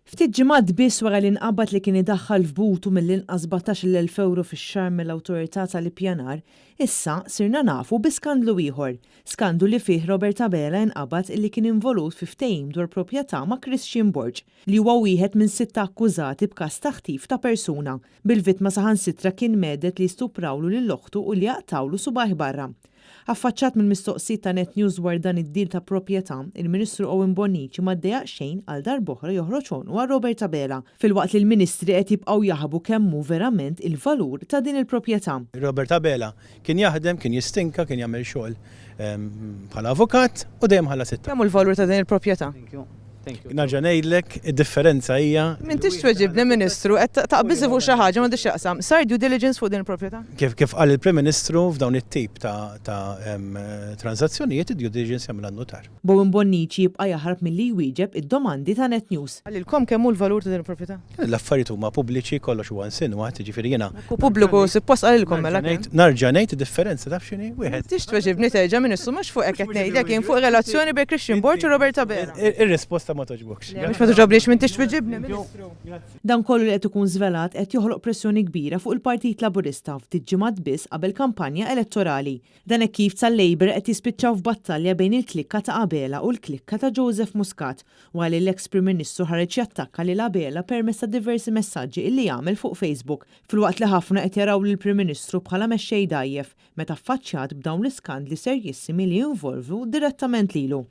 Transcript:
Ftit ġimgħat biss wara li nqabad li kien idaħħal f'butu mill-inqas 17,000 ewro fix-xahar mill-Awtorità tal-Ippjanar, issa sirna nafu bi skandlu ieħor. Skandlu li fih Robert Abela inqabad illi kien involut fi ftehim dwar proprjetà ma' Christian Borg, li huwa wieħed minn sitta akkużati b'każ ta' ħtif ta' persuna, bil-vittma saħansitra kien mhedded li jistuprawlu lil oħtu u li jaqtgħulu subgħajh barra. Affaċċat mill-mistoqsijiet ta' Net News dwar dan id-deal ta' proprjetà, il-Ministru Owen Bonnici ma ddejjaq xejn għal darb'oħra joħroġ għonqu għal Robert Abela, filwaqt li l-Ministri qed jibqgħu jaħbu kemm hu verament il-valur ta' din il-proprjetà. Robert Abela kien jaħdem, kien jistinka, kien jagħmel xogħol bħala avukat u dejjem ħallas it-taxxa. Kemm hu l-valur ta' din il-proprjetà? Nerġa' ngħidlek, id-differenza hija. M'intix tweġibni, Ministru, qed taqbiżli fuq xi ħaġa m'għandix x'jaqsam. Sar due diligence fuq din il-proprjetà? Kif kif qal il-Prim Ministru f'dawn it-tip ta' ta' tranżazzjonijiet id-due diligence jagħmilha n-nutar. Bowen Bonnici jibqa' jaħrab milli jwieġeb id-domandi ta' Net News. Qalilkom kemm hu l-valur ta' din il-proprjetà? L-affarijiet huma pubbliċi, kollox huwa insinwat, jiġifieri jiena. Jekk hu pubbliku, suppost qalilkom mela kemm. Nerġa' ngħid id-differenza taf x'inhi? Wieħed. M'intix tweġibni terġa' Ministru, mhux fuq hekk qed ngħidlek jien, fuq relazzjoni bejn Christian Borg u Robert Abela. Ir-risposta ma togħġbokx. Le, mhux ma togħġobnix, m'intix tweġibni, Ministru. Dan kollu li qed ikun żvelat qed joħloq pressjoni kbira fuq il-Partit Laburista ftit ġimgħat biss qabel kampanja elettorali. Dan hekk kif tal-Labour qed jispiċċaw f'battalja bejn il-klikka ta' Abela u l-klikka ta' Joseph Muscat wara li l-eks Prim Ministru ħareġ jattakka lil Abela permezz ta' diversi messaġġi illi għamel fuq Facebook filwaqt li ħafna qed jaraw lill-Prim Ministru bħala mexxej dgħajjef meta affaċċjat b'dawn l-iskandli serjissimi li jinvolvu direttament lilu.